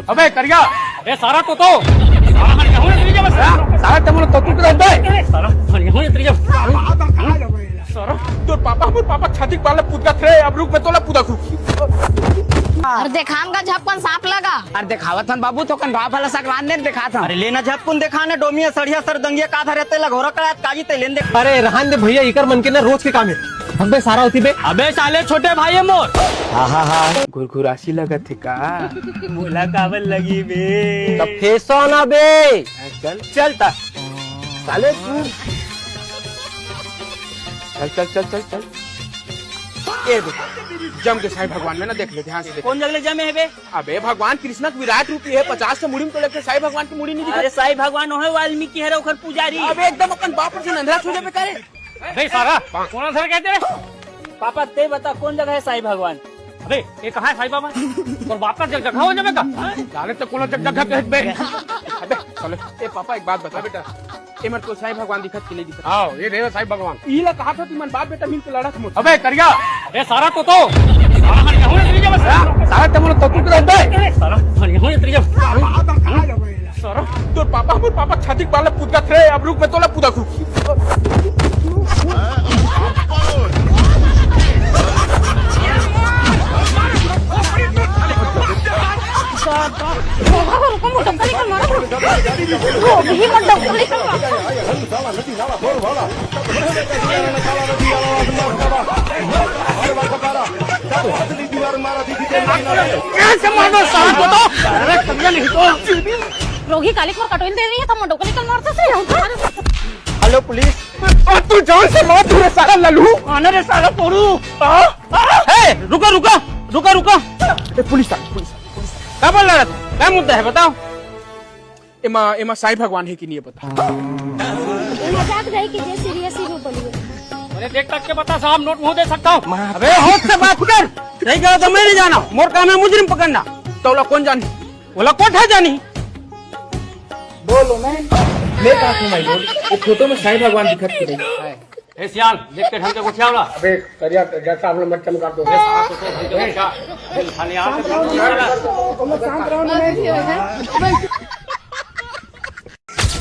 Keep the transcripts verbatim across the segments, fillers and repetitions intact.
अबे करिया, अबे सारा तो तो, सारा हर यहूं तेरी जब, सारा ते मोला तो तू कर दे। सारा हर यहूं तेरी जब, सारा तोर पापा, मोर पापा छाती के बाल पूत गा थे, अब रुक मैं तोला पूत दूं। अरे देखान का झपकन सांप लगा। अरे देखावत हन बाबू, तो कन बाप वाला सकरान ने देखात हन। अरे लेना झपकुन देखा ने, डोमिया सड़िया सर दंगिया का धरे ते लगोरा कड़ात काजी ते लेन दे। अरे रहन दे भैया, इकर मन के ना रोज के काम है। अबे सारा होती बे। अबे साले छोटे भाई है मोर। हा हा हा। घुरघुरासी लगत हे का? मोला काबर लगी बे? त फेसो ना बे। चल, चल ता। साले तू। चल, चल, चल, चल, चल। ए दे, जम के साईं भगवान में ना देख ले, ध्यान से देख। कौन जगले जमे हे बे? अबे भगवान कृष्ण के विराट रूपी है, पचास से मुड़ी में तो लेके साईं भगवान की मुड़ी नहीं दिखा। अरे साईं भगवान ओहे वाल्मीकि हरे, ओखर पुजारी। अबे एकदम अपन बाप से नंधरा छू जाबे का रे। अबे सारा, कौन अंधरा कहते रे? पापा, ते बता, कौन जगह है साईं भगवान? अबे, ये कहाँ है साईं बाबा? तोर बाप का जग-, जगह हो जाबे का? जाने तो कोनो जग-, जगह कह बे। अबे, चलो। ए पापा, एक बात बता बेटा, ए मेर तो साईं भगवान दिखत कि नहीं दिखत? आओ, ये देवे साईं भगवान। ई ला कहा था तुमन बाप बेटा मिल के लड़त मोर। अबे करिया, अबे सारा तो तो, सारा हर यहूं तेरी जब, सारा ते मोला तो तू कर दे। सारा हर यहूं तेरी जब। सारा तोर पापा, मोर पापा छाती के बाल पूत गा थे, अब रुक मैं तोला पूत दूं। कैसे मार दो साला को तो? अरे करिया नहीं तो। रोगी काली को कटोइन दे रही है, तो मुंडो को निकल मारता से। Hello police. और तू जान से मार तू रे साला लल्लू। आना रे साला पोरू। आ, आ, ए, रुका, रुका, रुका, रुका। ए, पुलिस आ, पुलिस आ, पुलिस आ। का बोल रहा था? क्या मुद्दा है बताओ? एमा, एमा साईं भगवान है कि नहीं है पता। मजाक नहीं कीजिए, सीरियस ही में बोलिए। अरे देख तक के बता साहब, नोट मुंह दे सकता हूँ। अबे होश से बात कर। नहीं कहा तो मैं नहीं जाना, मोर काम है मुजरिम पकड़ना। तो ओला कौन जानी? ओला कोठा जानी। बोलो मैं। मैं कहा थी माय लॉर्ड, वो फोटो में साईं भगवान दिखत के नहीं। ए सियान, देख के ढंग से गोठिया वाला। अबे करिया, जैसा आप लोग मत चमका दो। ए साला तो ढंग से गोठिया। ए, खाली यहाँ से तुम लोग शांत रहो ना, मैं भी है।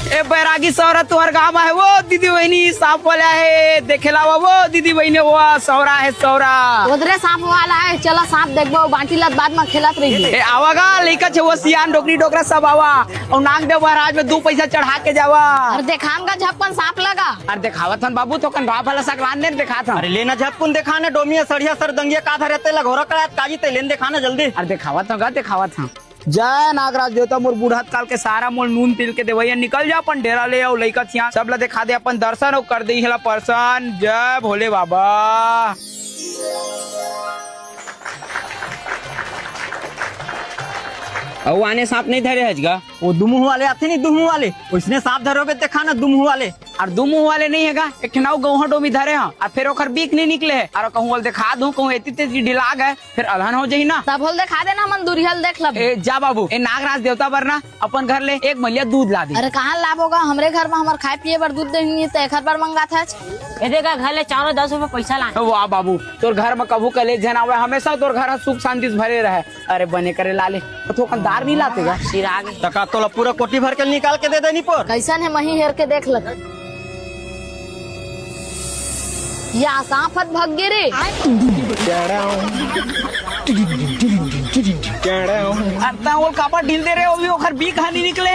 ए बैरागी सौरा तुहर गांव में है वो दीदी बहनी सांप वाला है, देखे लावा वो दीदी बहनी वो सौरा है सौरा। उधरे सांप वाला है, चला सांप देखबो, बांटी लत बाद में खेलत रहिए। ए आवागा लइका छे वो सियान डोकरी डोकरा सब आवा। अउ नागदेव महाराज में दू पैसा चढ़ा के जावा। अरे देखान का झपकन सांप लगा। अरे देखावत हन बाबू, तो कन बाप वाला सकरान ने देखात हन। अरे लेना झपकुन देखा ने, डोमिया सड़िया सर दंगिया का धरे ते लगोरा कड़ात काजी ते लेन देखा ना जल्दी। अरे देखावत हन गा, देखावत हन। जय नागराज देवता, मोर बूढ़त काल के सारा मोल नून तिल के देवैया निकल जा अपन डेरा ले अउ लइका सियान सब ला देखा दे अपन दर्शन अउ कर दे इहला परसन। जय भोले बाबा। अउ आने सांप नहीं धरे हज गा? वो दुमुह वाले आथे नहीं, दुमुह वाले, उसने सांप धरोगे देखा ना, दुमुह वाले। और दुमुह वाले नहीं है गा, एक ठन अउ गौहा डोमी धरे हा, और फिर ओकर बीख नहीं निकले है, और कहूँ बोल दिखा दूं, कहूँ एती तेती ढिला गए, फिर अलहन हो जाही ना। तब होल दिखा देना, हमन दुरिहल देख लब। ए, जा बाबू, ए नागराज देवता बर ना, अपन घर ले एक मलिया दूध ला दे। अरे कहाँ लाबो गा, हमरे घर में हमर खाए पिए बर दूध देही, तो एकर बर मंगात हच। ए देखा, घर ले चारों दस रुपए पैसा लान। वाह बाबू, तोर घर में कभू कलेश झन आवे, हमेशा तोर घर ह सुख शांति से भरे रहे। अरे बने करे लाले, तो थोकन दार नहीं लाते गा? सिराग। तका तोला पूरा कोठी भर के निकाल के दे देनी पर। कैसन है मही हेर के देख लग। या सांफत भग गे रे। अरे ता ओल काबर ढील दे रहे हो, भी ओखर बीख हानि निकले।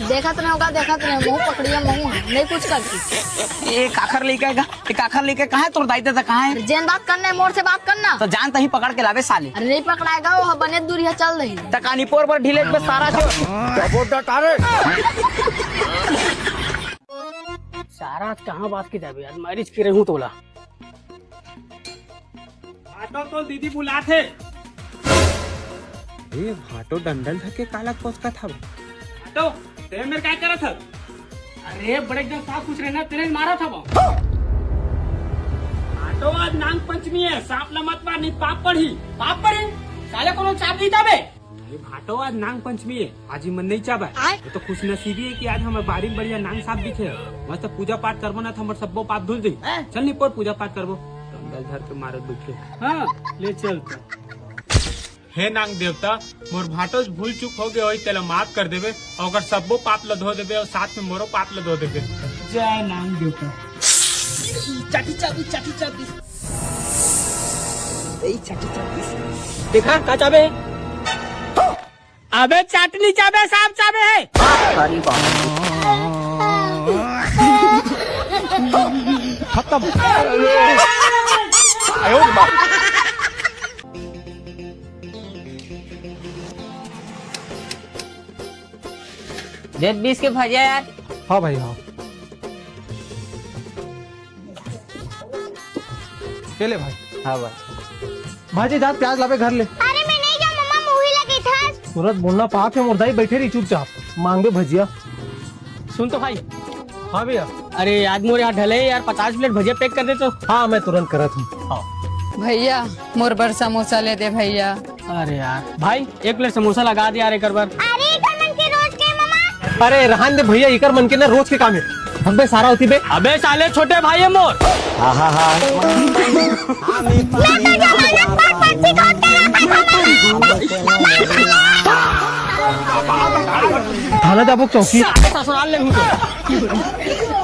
देखत रहे होगा, देखत रहे, मुंह पकड़िया, मुंह नहीं कुछ करती। एक आखर लेके आएगा। ए, काखर लेके कहाँ है तोर दाई ददा, कहाँ है? जेन बात करना है, मोर से बात करना। तो जान तही पकड़ के लावे साले। अरे नहीं पकड़ाएगा, वो बने दूरिया चल रही। तकानी पोर पर ढीले पे सारा जो। सारा आज कहाँ बात की जाबे यार, मारिच के रहूं तोला। आटो तो दीदी बुलाथे। ए, भाटो डंडल धके काला कोचकत हव। आटो, तेरे मेर काय करत हव? अरे, बड़े एकदम साफ सुथरे ना, तेरे मारत हव। आटो, आज नाग पंचमी है, सांप ला मत मार, नहीं पाप पड़ही। पाप पड़ही? साले कोनो चाप नहीं दाबे। नहीं भाटो, आज नाग पंचमी है, आज ही मन नहीं चाबा। आय। ये तो खुशनसीबी है कि आज हमारे बारी में बढ़िया नाग सांप दिखे। मस्त पूजा पाठ करबो ना, तो हमारे सब्बो पाप धुल जाई। हैं? चल निपोर पूजा पाठ करबो। डंडल धर के मारो दुखे। हाँ, ले चल तो। हे नांग देवता, मोर भाटो से भूल चूक हो गए होही, तेला माफ कर देबे, अउ ओकर सब्बो पाप ल धो देबे, अउ साथ में मोरो पाप ल धो देबे। जय नांग देवता। चाटी चाबी, चाटी चाबी। ए, चाटी चाबी। देखा, का चाबे हे? अबे, चाटनी चाबे, सांप चाबे हे। अरे बाप रे। खत्म। दे बीस के भजिया यार। हाँ भाई, हाँ। के ले भाई। हाँ भाई। भाजी, जात प्याज लाबे घर ले। अरे, मैं नहीं जाऊँ, मम्मा मुही लगे था। तुरंत बोलना पाप हे, मोर दाई बैठे रही चुपचाप। मांगबे भजिया। सुन तो भाई। हाँ भैया। अरे, आज मोर यहाँ ढले यार, पचास प्लेट भजिया पैक कर दे तो। हाँ, मैं तुरंत करत हूँ। हाँ। भैया, मोर बर समोसा ले दे भैया। अरे यार भाई, एक प्लेट समोसा लगा दे यार एकर बर। अरे, एकर मन के रोज के ममा। अरे रहन दे भैया, एकर मन के ना रोज के काम हे। भगबे सारा होती बे। अबे साले, छोटे भाई हे मोर। मैं तो जमानत पर पर्ची काट के रखा था ममा। थाना जाबो चौकी। साले ससुराल ले हूँ तो।